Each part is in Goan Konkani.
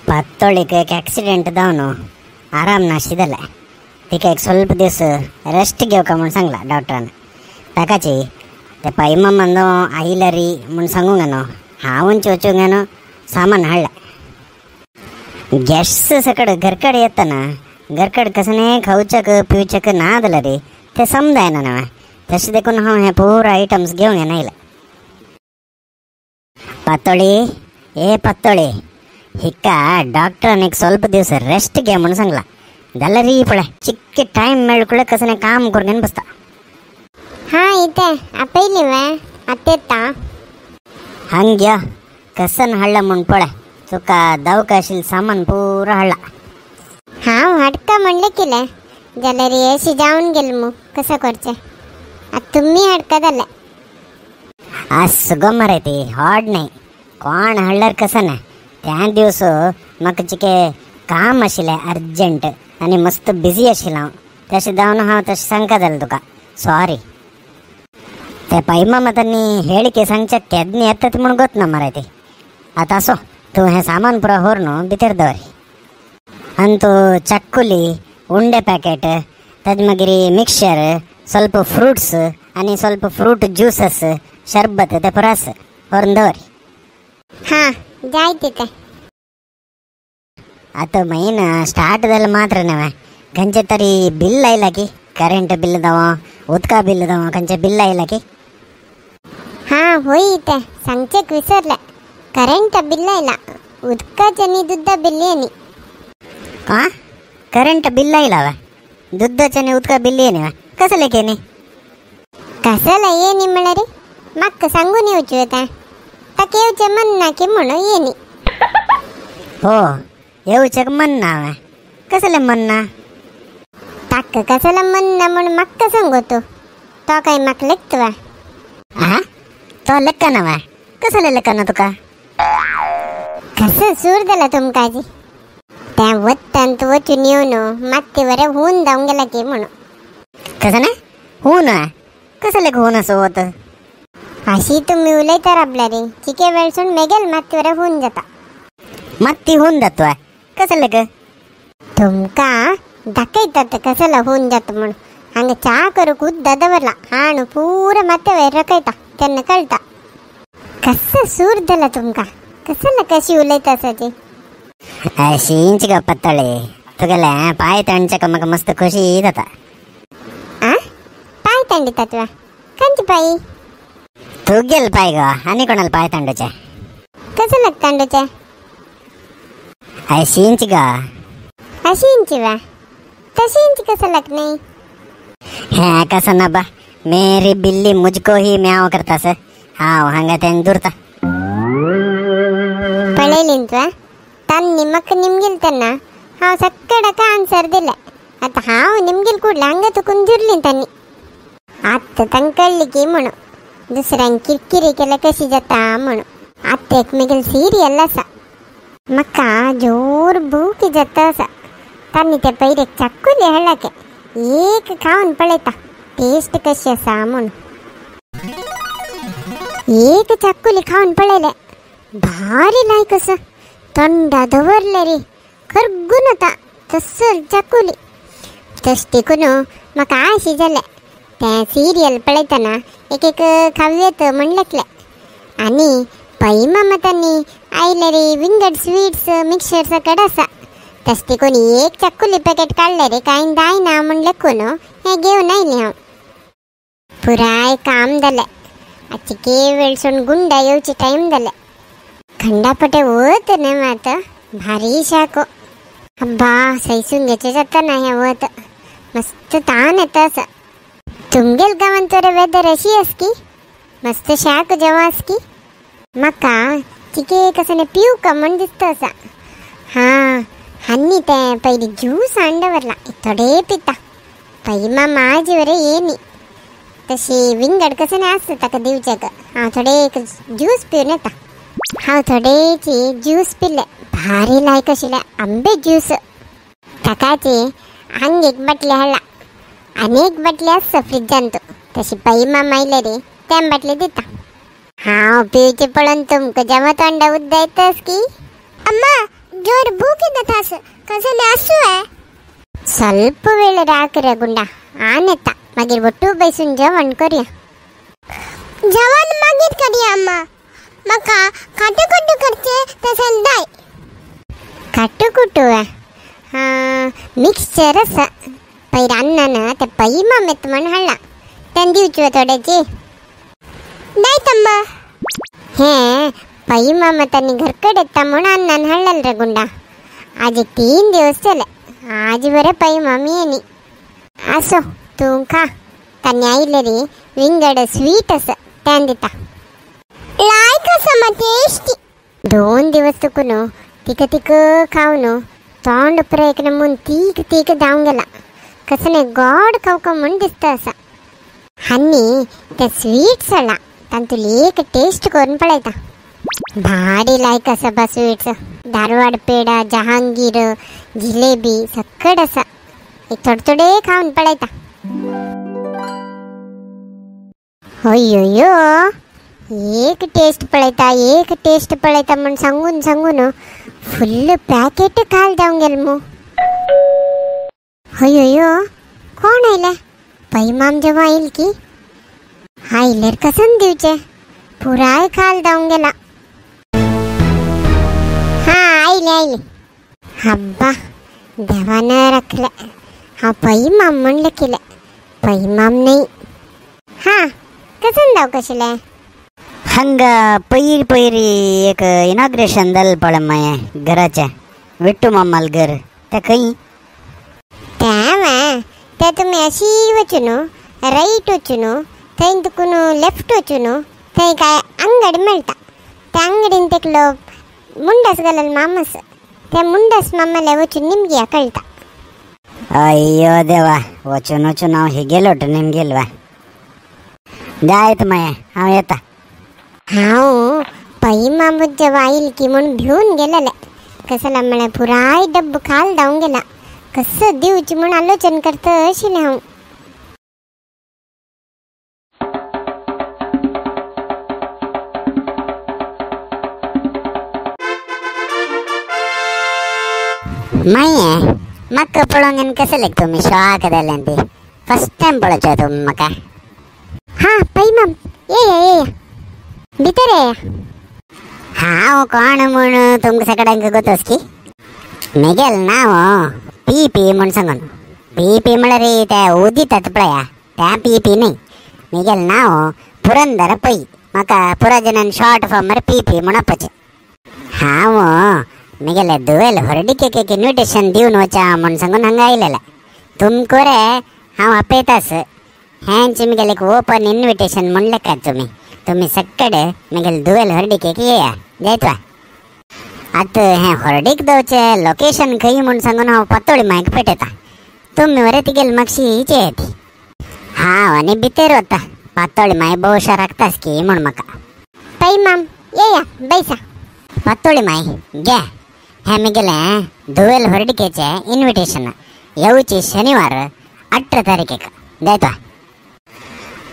ಪತ್ತೊಳಿಗೆ ಆಕ್ಸಿಡೆಂಟ್ ದಾವನು आराम नाशिदले तिका एक ಸ್ವಲ್ಪ दिवस रेस्ट घेवका म्हूण सांगला डॉक्टरान. ताकाची ते पै मामान आयला री म्हूण सांगूंक न्हू हांवूच वचूंक न्हू सामान हाडलें. गेस्ट्स सकड घरकडे येतना घरकडे कसने खावच्याक पिवच्याक ना जाल्यार रे ते समजायना न्हय, तशें देखून हांव हे पुरो आयटम्स घेवन येना. पातोळी ए पातोळी हिका डॉक्टरान एक ಸ್ವಲ್ಪ दिवस रेस्ट घे म्हूण सांगला जाल्यार री पळय चिक्के टायम मेळ्ळ कसने काम करून बसता. हां इथे आपयली वे आतां हंग्या कसन हाडला म्हूण पळय तुका दवका आशिल्लें सामान पुरो हाडला. हांव हाडका म्हणलें कितें जाल्यार अशी जावन गेल मू कसं करचें आतां तुमी हाडका जालें. आस गो मरे ती हॉड न्हय कोण हाडल्यार कसं ना. त्या दिवस म्हाका चिके काम आशिल्लें अर्जंट आनी मस्त बिजी आशिल्लें हांव, तशें जावन हांव तशें सांगका जालें तुका सॉरी. ते पै मामा तांणी ಹೇಳಿಕೆ सांगच्या केदनी येतात म्हूण गोत ना मरे ती. आतां आसो तूं हें सामान पुरो व्हर न्हू भितर दवर. आनी तूं चक्कुली उंडे पॅकेट ताजे मागीर मिक्सचर ಸ್ವಲ್ಪ फ्रुट्स आनी ಸ್ವಲ್ಪ फ्रूट ज्युसस शरबत ते पुरो आसा व्हरून दवर. हां जाय तिथे. आतां म्हयनो स्टार्ट जालें मात्र न्हय खंयचें तरी बिल आयलां की करंट बिल जावं उदका बिल जावं खंयचें बिल आयलां की. हां होय ते सांगचेक विसरलें करंट बिल आयला उदकाचें आनी दुदा बिल न्ही. आं करंट बिल आयला वा दुधाचें आनी उदका बिल न्ही वा कसलें लेखे न्ही. कसलें ये न्ही म्हळ्यार म्हाका सांगून येवचें आतां ताका येवचें मन ना की म्हणून ये न्ही. हो येवचें मन ना वा कसलें मन ना. ताका कसलें मन ना म्हूण म्हाका सांगू तूं तो काय म्हाका लेखता वा. आं तो लेखना वा कसलें लेखना तुका. कसं सूर जाला तुमकां आजी त्या वत्तांत वचून येवन मात्ते बरें हून जावन गेला की म्हणून. कसं ना हून कसलें हून असो वत. अशी तुमी उलयता राबला रे चिके वेळसून मेगेल मात्ते बरें हून जाता. मात्ती हून जाता कसलें ग. तुमकां दाखयतात कसलो हून जाता म्हूण. हांगा च्या करूंक उद्दा दवरला हाणू पुरो मात्ते वयर रकयता तेन्ना कळटा कसो सूर जाला तुमकां कसलो कशी उलयता आसा. अशींच गो पत्तळे तुगेले पांय तांडच्याक म्हाका मस्त खुशी जाता. आ पांय तांडितात वा खंयचे पांय. तुगेले पांय गो आनी कोणाले पांय तांडूचे. कसलो तांडूचे. अशींच गो. अशींच वा तशींच कसलक नाही. हे कसं ना बा मेरी बिल्ली मुझको ही म्याव करता सर हांव हांगा तें दुरता. पळयली वा तांणी म्हाका निमगेल तेन्ना हांव सक्कडाक आन्सर दिलें. आतां हांव निमगेल कुडलें हांगा तुकून जुरली तांणी. आतां तांकां कळ्ळी की म्हणून दुसऱ्यांक किरकिरी केल्यार कशी जाता म्हणून. आतां एक मेगेल सिरियल आसा म्हाका जोर भूक जाता आसा. तांणी ते पयर एक चाकुली हाडला के एक खावन पळयता टेस्ट कशी आसा म्हणून. एक चाकुली खावन पळयलें भारी लायक आसा तोंडा दवरलें रे खरगून वता तसर चाकुली. तशें देखून म्हाका आशी जालें तें सिरियल पळयतना एक एक खावयत म्हण लेखलें. आनी पै मामा तांणी आयले रे विंगड स्वीट्स मिक्सचर सकट आसा तशें देखून एक चाकुली पॅकेट काडलें रे कांय जायना म्हूण लेखून हें घेवन आयलें हांव. पुराय काम जालें आतां चिके वेळसून गुंडा येवची टायम जालें. खंडापटे वत न्हय आतां भारी शाको अब्बा सैसून घेवचें जाता ना हें वत मस्त ताण येता आसा. तुमगेल गांवांत तर वेदर अशी आस की मस्त शाक जेवण आस की म्हाका चिके कसं पिवका म्हूण दिसता आसा. हां आनी तें पयलीं ज्यूस हाडून दवरला थोडे पिता पै मामा आजी बरें ये न्ही तशी विंगड कसं आसता ताका दिवच्याक हांव थोडे एक ज्यूस पिवन येता. हांव थोडेची ज्यूस पिले भारी लायक आशिल्लें आंबे ज्यूस. ताकाची हांग एक बाटली हाडला आनी एक बाटली आसा फ्रिजांत तशी पै मामा आयले रे तें बाटली दिता. हांव पिवचें पळोवन तुमकां जेवण तोंडा उद्दा येतास की. अम्मा ಜೋರು ಭೂಕಿದ್ದ ತಾಸು ಕಸಲೆ ಹಸುವೆ ಸ್ವಲ್ಪ ವೇಳೆ ರಾಕ್ರೆ ಗುಂಡ ಆನೆತ್ತ ಮಗಿರ್ ಒಟ್ಟು ಬೈಸುನ್ ಜವನ್ ಕೊರಿಯ ಜವನ್ ಮಗಿರ್ ಕರಿಯ ಅಮ್ಮ ಮಕ ಕಟ್ಟು ಕುಟ್ಟು ಖರ್ಚೆ ತಸಲ್ ದಾಯ್ ಕಟ್ಟು ಕುಟ್ಟುವ ಮಿಕ್ಸ್ಚರ್ ಸ ಪೈರ ಅನ್ನನ ते ಪೈಮ ಮೆತ್ತ ಮಣ್ಣು ಹಳ್ಳ ತಂದಿউಚುವ ತೊಡೆಚಿ ದಾಯ್ತಮ್ಮ ಹೇ ಪೈಮ ಮತ್ತನಿ घर ಕಡೆ ತಮ್ಮಣ ಅನ್ನನ ಹಳ್ಳಲ್ರೆ ಗುಂಡ आज 3 दिवस चले आज बरे पै मामी येनी असो तू खा तन्नी आयले री विंगड स्वीट अस त्यान दिता लायक आसा मा टेस्टी 2 दिवस तुकून तिक तिक खावन तोंड पुरा एक नमून तीक तीक जावन गेला कसने गोड खावका म्हूण दिसता आसा आनी ते स्वीट्स आला तांतूली एक टेस्ट करून पळयता भारी लायक आसा बा स्वीट्स धारवाड पेडा जहांगीर जिलेबी सक्कड आसा एक थोडे थोडे खावन पळयता अय्यो एक टेस्ट पळयता एक टेस्ट पळयता म्हूण सांगून सांगून फुल्ल पॅकेट खाल जावन गेल मू अय्यो कोण आयले पैमाम जेव्हा आयल की आयलेर कसन दिवचे पुराय खाल जावन गेला हा आयले आयले हब्बा देवानं राखले हा पैमाम म्हणलं केलं पैमाम नाही हा कसन जाव कशले हंग पयर पयर एक इनॉग्रेशन जालें पळय मागीर घराचें विट्टू मामाल घर तें खंय तें ते तुमी अशी वचून रायट वचून थंय तुकून लेफ्ट वचून थंय काय अंगडी मेळटा त्या अंगडीन तेकलो मुंडस घालल मामस ते मुंडस मामाले वचून निमगिया कळटा अय्यो देवा वचून वचून हांव हिगेलो निमगेल वा जायत मागीर हांव येता हांव पै मामूच जेव्हा आयल की म्हूण भिवन गेलेले कसला म्हळ्यार पुराय डब्बो खाल धांवन गेला कसं दिवची म्हूण आलोचन करता आशिल्लें हांव मागीर म्हाका पळोवंक आनी कशें लेक तुमी शॉक जालें ती फर्स्ट टायम पळोवचें तुमी म्हाका हा पै माम येया येया भितर येया हांव कोण म्हूण तुमकां सगळ्यांक गोतोस की मेगेल नांव पी पी म्हूण सांगून पी पी म्हळ्यार ते उदितात पळया त्या पी पी न्हय मेगेल नांव पुरंदर पै म्हाका पुराजनान शॉर्ट फॉर्मार पी पी म्हूण आपोवचें हांव मेगेले दुवेल हॉर्डिकेक एक इन्विटेशन दिवन वचा म्हूण सांगून हांगा आयलेलें तुमकां रे हांव आपयतास हेंच मेगेलें एक ओपन इन्विटेशन म्हूण लेखात तुमी तुमी सगळे मेगेले दुवेल हॉर्डिकेक येया जायत वा आतां हें हॉर्डीक दवचें लोकेशन खंय म्हूण सांगून हांव पातोळी मायक पेटयता तुमी मरे तिगेली मातशी हिचे ती हांव आनी भितर वता पातोळी माय भोवशा राखतास की म्हूण म्हाका पै माम येया बैसा पातोळी माय घे हें मेगेलें दुवेल हॉर्डिकेचें इन्विटेशन येवची शनिवार 18 तारखेक जायत वा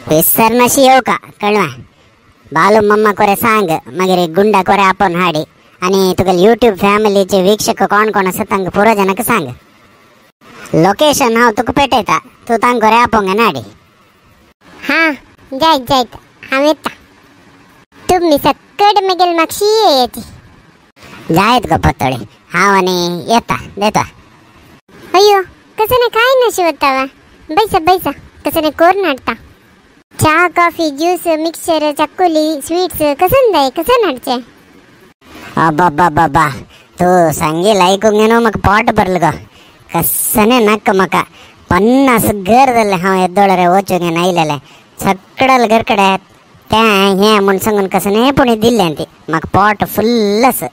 विसरनाशी येवका कळ्ळें बालू मम्मा कोरे सांग मागीर गुंडा कोरे आपोवन हाडी आनी तुगेले यूट्यूब फॅमिलीचे वीक्षक कोण कोण आसा तांकां पुरो जाणांक सांग लोकेशन हांव तुका पेटयता तूं तांकां कोरे आपोवंक हाडी हा जायत जायत हांव येता तुमी सक्कड मेगेल मातशी येयाची जायत गो पातोळी हांव आनी येता देता अय्यो कसने काय नशी वता वा बैसा बैसा कसने कोरून हाडटा च्या coffee juice mixture chakkuli sweets कसन जाय कसन हाडचें अब्बाब्बाब्बा तूं सांगील आयकूंक न्हू म्हाका पोट भरलें गो कसने नाका म्हाका 50 घर जालें हांव येदोळ रे वचूंक आयलेलें सगळ्याल घर कडेन तें हें म्हूण सांगून कसने पूण दिल्लें ती म्हाका पोट फुल्ल आसा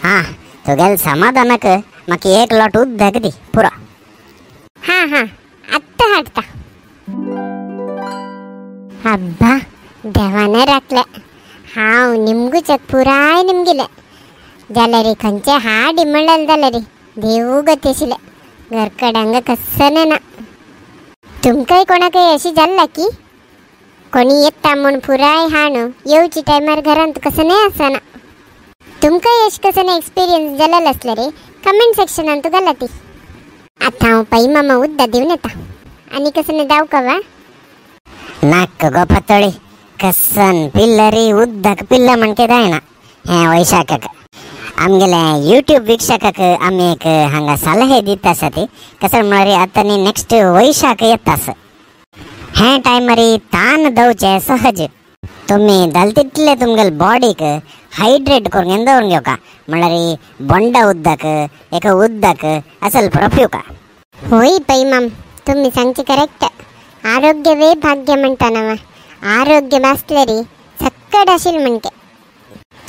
हां तुगेलें समाधानाक म्हाका एक लोट उदक दी पुरो हां हां आत्तां हाडटा अब्बा देवान राखलें हांव निमगुचें पुराय निमगिलें जाल्यार खंयचें हाड म्हणलें जाल्यार देव गती आशिल्लें घरकडेन हांगा कसलें ना तुमकांय कोणाकय अशी जाल्ला की कोणी येता म्हूण पुराय हाण येवची टायमार घरांत कसलें आसना तुमकां अशें कसो एक्सपिरियन्स जालेलो आसल्यार रे कमेंट सेक्शनान तूं घाला ती. आतां हांव पै मामा उद्दा दिवन येता आनी कसो दाव कवा नाक गो पातोळी कसन पिल्लरी उद्दाक पिल्ल म्हणके जायना हें वैशाखाक. आमगेले यूट्यूब वीक्षकाक आमी एक हांगा सलहे दिता आसा ती कसं म्हळ्यार आतां न्ही नेक्स्ट वैशाख येता आसा हें टायमारी तान दवचें सहज. तुमी जाल तितले तुमगेले बॉडीक हायड्रेट करून दवरून घेवका म्हळ्यार बोंडा उद्दाक एका उद्दाक असल पुरो पिवका. होय पै माम तुमी सांगचे करेक्ट. आरोग्यवे भाग्य म्हणटा नवा आरोग्य आसल्यार सक्कड आशिल म्हणके.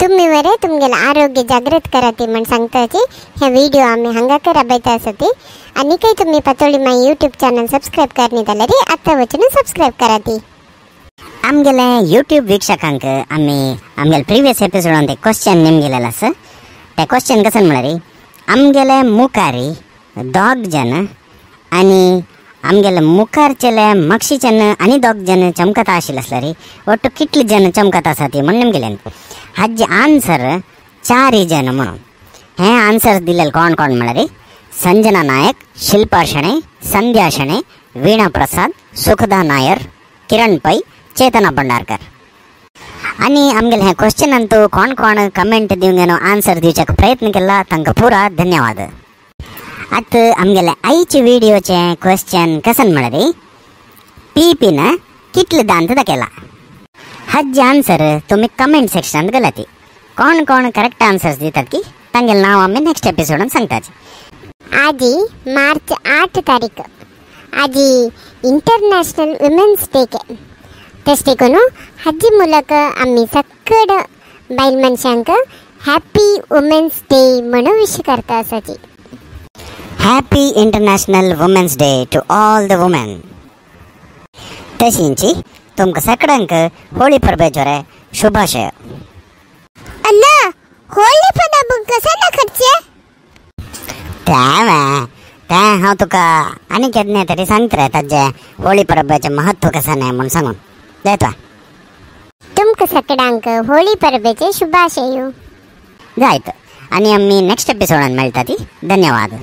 तुमी वरे तुमगेले आरोग्य जागृत कराती म्हण सांगताची हे व्हिडिओ आमी हांगा राबयता आसती. आनी तुमी पातोळी माय यूट्यूब चॅनल सबस्क्रायब करनी जाल्यार आतां वचून सबस्क्रायब कराती. आमगेले यूट्यूब वीक्षकांक आमी आमगेले प्रिवियस एपिसोडान एक क्वेश्चन निमगेलेलो आसा. ते क्वेश्चन कसं म्हळ्यार आमगेले मुखारी दोग जन आनी आमगेले मुखारचेले मागशीच्यान आनी दोग जन चमकता आशिल्ले आसल्यार ಒಟ್ಟು कितले जन चमकता आसा ती म्हण निमगेले. हाजे आन्सर 4 जन म्हणून. हे आन्सर दिलेले कोण कोण म्हळ्यार संजना नायक, शिल्पा शणे, संध्या शणे, वीणा प्रसाद, सुखदा नायर, किरण पै, चेतना भंडारकर. आनी आमगेले हे क्वेश्चनांतू कोण कोण कमेंट दिवन आन्सर दिवच्याक प्रयत्न केला तांकां पुरा धन्यवाद. आतां आमगेले आयचे व्हिडिओचे क्वेश्चन कसन म्हळ्यार पीपीन कितले दांत दाखयला. हाजे आन्सर तुमी कमेंट सेक्शनांत घालाती. कोण कोण करेक्ट आन्सर्स दितात की तांगेलें नांव आमी नेक्स्ट एपिसोडान सांगताची. आजी मार्च 8 तारीख आजी इंटरनॅशनल वुमेन्स डे के तशें करून हाजी ಮೂಲಕ आमी सक्कड बायल मनशांक हॅपी वुमेन्स डे म्हणून विश करता आसाची. Happy international women's day to all the women. तशींची तुमकां सगळ्यांक होळी परबेचो रे शुभाशय. अण्णा होळी परब कसं ना खर्चे तें हांव तुका आनी केन्ना तरी सांगता रे ताजें होळी परबेचें महत्व कसं न्हय म्हूण सांगून जायत. तुमकां सगळ्यांक होळी परबेचे शुभाशय. जायत आनी आमी नेक्स्ट एपिसोडान मेळटा ती. धन्यवाद.